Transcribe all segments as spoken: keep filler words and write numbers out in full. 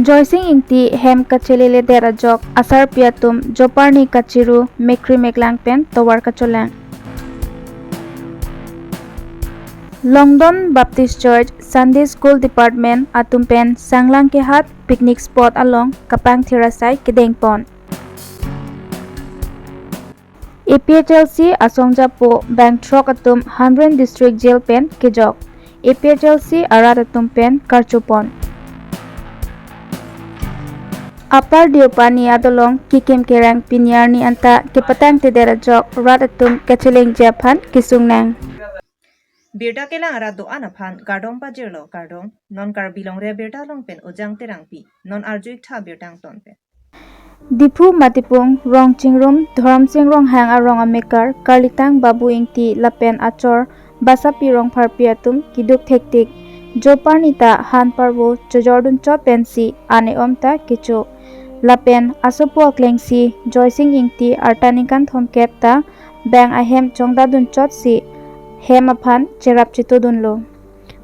Joysing Ingti hem kachelele det ajok asarpi atum joparni kachiru mekri meklang pen tovar kacholang. Longdon Baptist Church Sunday School Department atum pen Sanglang Kehat picnic spot along kapangthir asai kedengpon. A P H L C asongjapo bang throk atum Hamren District Jail pen kejok. A P H L C arat atum pen karchupon. Upper Deopani adolong kikim kerang pini arni anta kepatangtedet ajok rat atum kachelengji aphan kesungnang. Birta kelang arat do-an aphan kardom pajirlo, kardom. Non Karbi Longri Abirta along pen Ujang Terangpi, non arju iktha birta angton pen. Diphu Matipung, Rongchingrum, Dhoromsing Ronghang arong amekar, Karlitang Babu Ingti lapen achor Basapi Rongpharpi atum keduk thektik. Joparni ta han parvo chojordunchot pensi an e-om ta kecho. Lapen asopo aklengsi Joysing Ingti arta ningkan thomkep ta bang ahem chongdadunchotsi hem aphan cherap chetodunlo.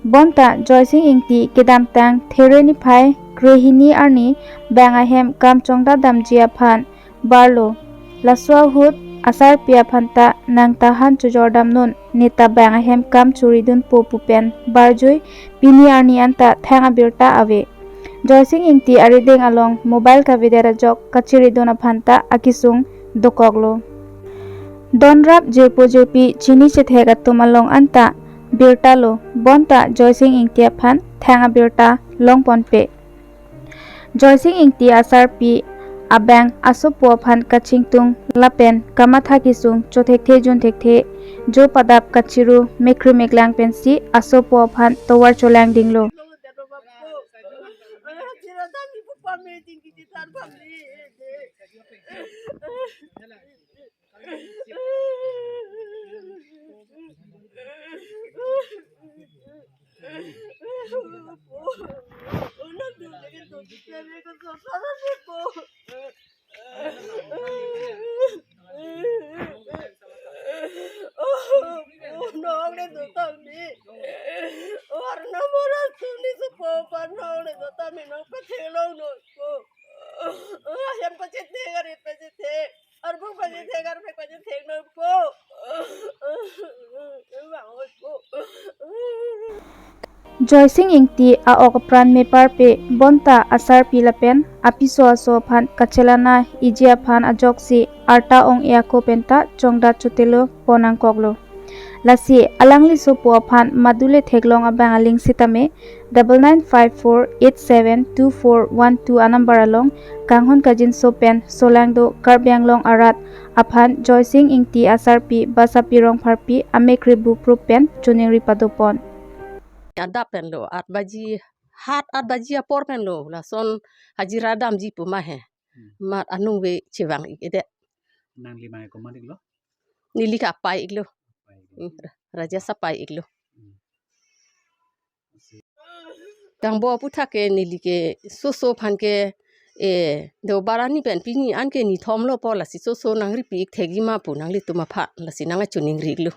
Bonta Joysing Ingti kedamtang There niphai krehini arni bang ahem kam chongdadamji aphan barlo. Laso ahut asarpi aphan ta nang ta han chojordamnon, ne ta bang ahem kam churidunpo pu pen barjui pini arni anta thang abirta ave. Joysing Ingti arideng along mobile kavedet ajok kachiridun aphan ta akesung dokoklo. Donrap jirpo jirpi chini chethek atum along anta birta lo, bonta Joysing Ingti aphan thang abirta longponpe. Joysing Ingti asarpi abang asopo aphan kachingtung lapen kamatha kesung chothekthe junthekthe, jo padap kachiru mekri meklang pensi asopo aphan tovar cholangdinglo. Joysing Ingti a-ok apran meparpe, bonta asarpi lapen apiso aso aphan kachelana iji aphan ajoksi arta ong-e ako penta chongdat chotelo pon nangkoklo. Lasi alangli sopo aphan madule theklong abang aling sitame double nine five four eight seven two four one two anumber along kanghon kajinso pen solangdo Karbi Anglong arat aphan Joysing Ingti asarpi Basapi Rongpharpi amekri buprup pen choningri padopon. Adap penlo, at baji, hat at baji apor penlo, lason hajira damji pu ma he. Hmm. Mat anung ve chevang ik ede. Nangli mang komat iklo? Neli ke apai iklo. Apai iklo. Hmm, ra-, raja sapai iklo. Hmm. Kangbo aputhak ke neli ke soso aphan ke, eh, Deobar arni pen pini an ke nithom lo po, lasi soso nangripi ik thekji ma pu nanglitum aphan, lasi nangchoningri iklo.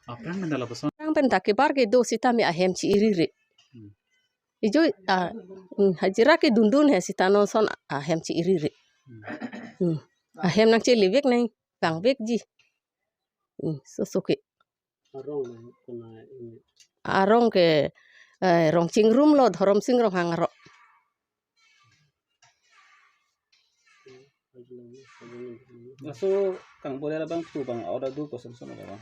Aphrang pen ta lapuson. Aphrang pen ta kebar kedo sitame ahem chi-irire. Hmm. Ijo, ah, hmm, hajira kedundun he sita non son ahem chi-irire. Hmm. Hmm. Ahem nangchelevek nang, vangvekji. Hmm, soso ke. Arong na kona ini. Arong ke, eh, Rongchingrum lo, Dhoromsing Ronghang arong. Laso kangbo dia labang pu bang order dur koson son labang.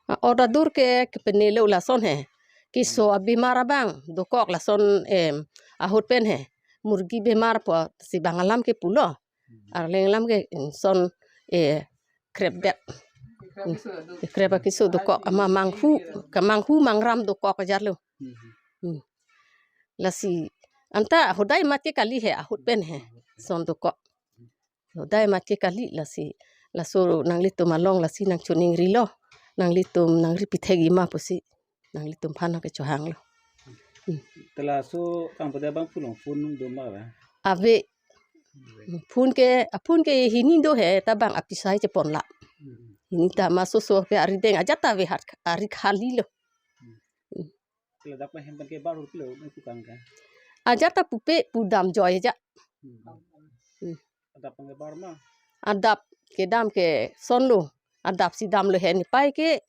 Ah, order dur ke, ke penelo lason he. Keso abemar abang dokok lason, em, ahut pen he. Murgi bemar po si bang alam ke pulo. Hmm. Arleng alam ke, em, son, eh, krep det. Krep akeso dokok ama manghu, ke manghu mangram dokok ajar lo. Hmm. Hmm. Lasi anta hodai mati kali he ahut pen he. Son dokok. Hodai mati kali lasi. Laso nanglitum along lasi nangchoningrilo. Nanglitum nangripi thekji ma pusi nanglitum aphan nangkechohanglo. Hmm. Te laso kangbo dia bang phulong phone do ma ba? Ave. Phone ke, a phone ke hini do he, ta bang apisai chepon la. Hmm. Hini ta ma soso ke arideng ajat ta ave hat, ari khali lo. Hmm. Hmm. Te ladak ma hem pen ke baru kilo, mai tukang ka. Ajat ta pupe pudam joi ja. Hmm. Adap abang ke bar ma? Adap kedam ke sonlo. Adap si damlo he nepei ke,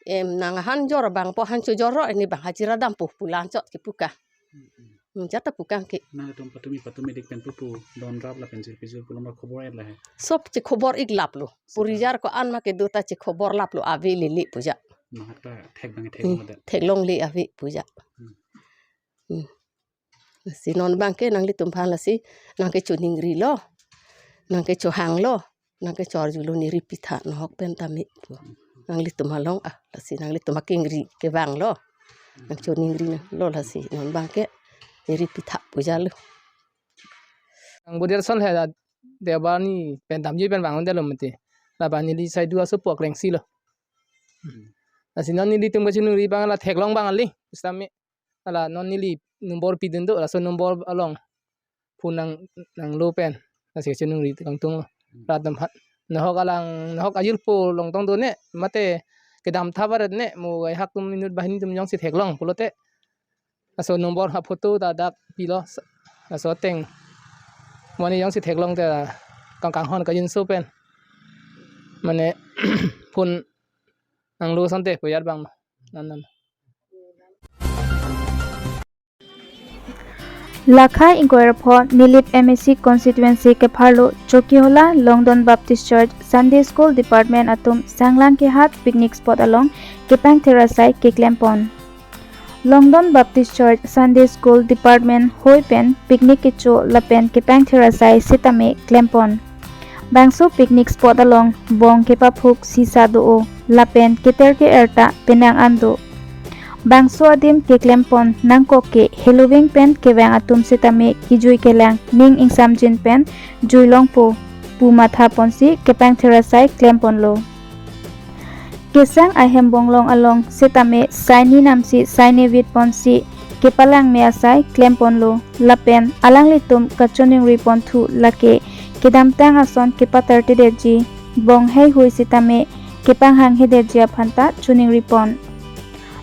em, nang han jor abang po, han chojor ro, ne bang hajira dampo pu la-anchot kepu ka. Hmm, hmm. Hmm, ajat ta pu kang ke. Nangtum patumi patumi dik pen pupu don rap lapen jirpi jur pulo ma khobor et la he. Sob chekhobor ik laplo. Seta. Purijar ko-an ma kedo ta chekhobor laplo, ave lele pu ja. Nang ta thek bang thek Hmm, ma det. Theklongle ave pu ja. Hmm. Hmm. Si non abang ke nanglitum aphan lasi nangkechoningrilo, nangkechohanglo, nangkechorjulo, neri pitha nahok pen tame. Nanglitum along, ah, lasi nanglitum akengri kevanglo. Nangchoningri nanglo lasi non abang ke neri pitha pu jalo. Nang boder son he da deba ni pen damji pen vang un detlo mati. Labang neli sai dua so pok rengsi lo. Lasi non nelitum kachiningri abang la theklong abang ali. Sitame ala non neli nombor pidun do, laso nombor along phone nang, nanglo pen. Lasi chiningri kangtung lo. Rat dam hat. Nahok alang, nahok ajirpo longtong do ne, mate kedam tha varet ne, mo ai hak tum inut banghini atum jongsi theklong pulote. Laso nombor ha photo ta dak pilo, laso ateng. Mane jongsi theklong te kang kanghon kajinso pen. Mane phone nanglo asonte pu ajat abang. Nan nan. Lakha ingkoi ra pho Nilip M A C constituency kepharlo Chokihola Longdon Baptist Church Sunday School Department atum Sanglang Kehat picnic spot along kepangthir asai keklempon. Longdon Baptist Church Sunday School Department hoi pen picnic kecho lapen kepangthir asai sitame klempon. Bangso picnic spot along bong kepaphuk sisa do-o lapen keter ke-er ta penang an do. Bangso adim keklempon nangkok ke heloving pen kevang atum sitame kejui kelang ning ingsamjin pen jui longpo pu mathaponsi kepangthir asai klemponlo. Kesang ahem bonglong along sitame saini namsi saini vit ponsi kepalang me asai klemponlo lapen alanglitum kachoningri ponthu lake kedamtang ason kepatar tedetji bong heihui sitame kepanghang hedetji aphan ta choningri pon.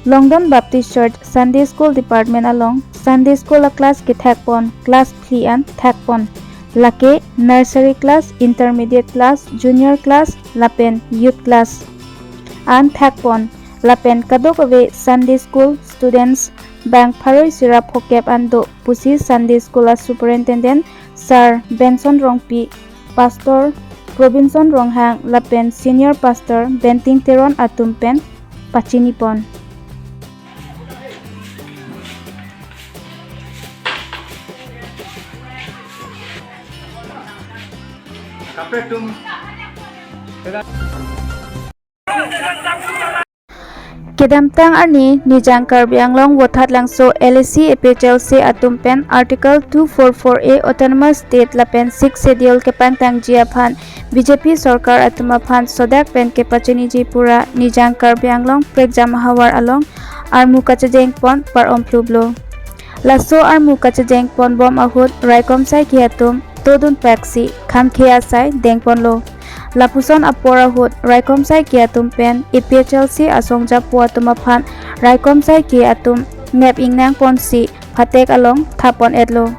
Longdon Baptist Church Sunday School Department along Sunday School a class kethakpon class phli an thakpon. Lake nursery class, intermediate class, junior class, lapen youth class an thakpon. Lapen kadokave Sunday School students bang pharo isi ra phokep an do pusi Sunday School a superintendent Sir Benson Rongpi, Pastor Robinson Ronghang lapen Senior Pastor Benting Teron atum pen pachini pon. Kedamtang arni Nijang Karbi Anglong Vothatlangso L A C A P H L C atum pen Article two four four A Autonomous State lapen Sixth Schedule kepangtangji aphan B J P sorkar atum aphan sodak pen kepachiniji pura Nijang Karbi Anglong Prekjam Ahavar along armu kachejeng pon par-om phlublo. Laso armu kachejeng ponbom ahut raikom saiki atum todun paksi khamkhe asai dengponlo. Lapuson apor ahut raikom saiki atum pen A P H L C asongjapo atum aphan raikom saiki atum nep ingnang ponsi phatek along thapon etlo.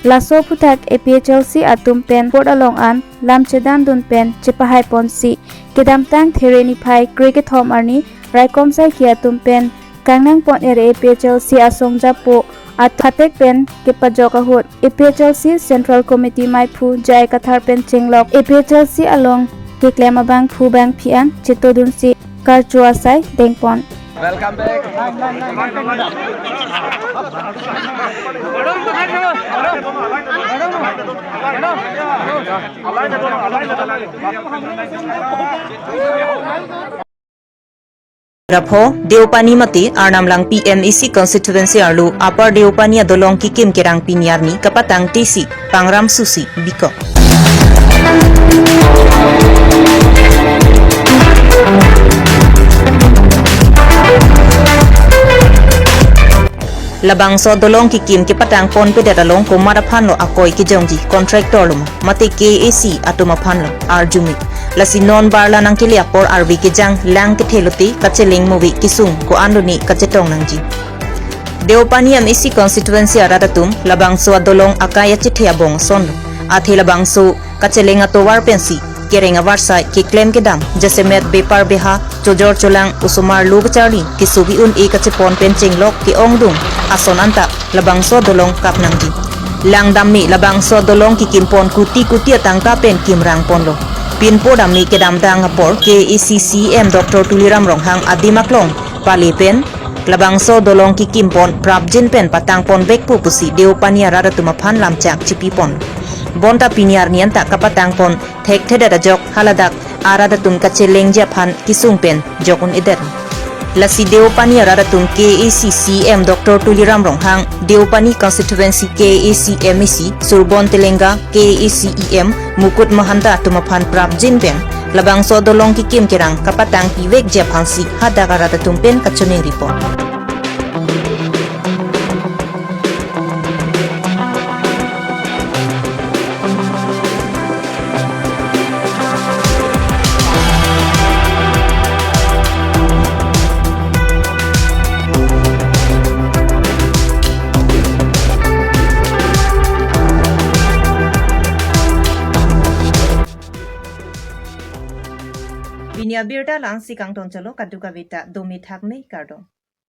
Laso aphuthak A P H L C atum pen port along an lam chedan dun pen chepahai ponsi kedamtang There niphai krekethom arni raikom saiki atum pen kangnang pon ere A P H L C asongjapo at phatek pen kepajok ahut A P H L C Central Committee maiphu J I Kathar pen chenglok A P H L C along keklem abangphu bangphi an chetodunsi karcho asai dengpon. Welcome back. Rapho, Deopani mate Arnam Langpi M A C constituency arlo Upper Deopani adolong kikim kerang pini arni kapatang tesi pangram susi bikok. Labangso dolong kekim kepatang ponpedet along komat aphan lo akoi kejongji, contractor lo ma, mate K A A C atum aphan lo, arjume. Lasi non barla nangkele apor arve kejang lang kethe lote kacheleng move kesung ko-an lo ne kachetong nangji. Deopani M A C constituency arat atum labangso adolong akai achethe abong ason lo. Athe labangso kacheleng atovar pensi kereng avarsai keklem kedam, jasemet bepar beha, chojor cholang, osomar lo kacharli, kesobi un-e kachepon pen chenglok ke-ongdung ason anta labangso dolong kap nangji. Langdam me labangso dolong kekim pon kuti kuti atangka pen kimrang ponlo. Pinpo dam me kedamtang apor K A A C C E M Doctor Tuliram Ronghang adim aklong pale pen labangso dolong kekim pon prapjin pen patang ponvekpo pusi Deopani arat atum aphan lamchak chipi pon. Bonta pini arni anta kapatang pon thekthedet ajok haladak arat atum kachelengji aphan kesung pen jok un-edet. Lasi Deopani arat atum K A A C C E M Doctor Tuliram Ronghang, Deopani constituency K A A C M A C Surbon Telenga, K A A C E M Mukut Mahanta atum aphan prapjin pen labangso dolong kekim kerang kapatang pivekji aphansi hadak arat atum pen kachoningri pon. Pini abirta la-ansi kangton cholo, kadokave ta dome thakme, kardom.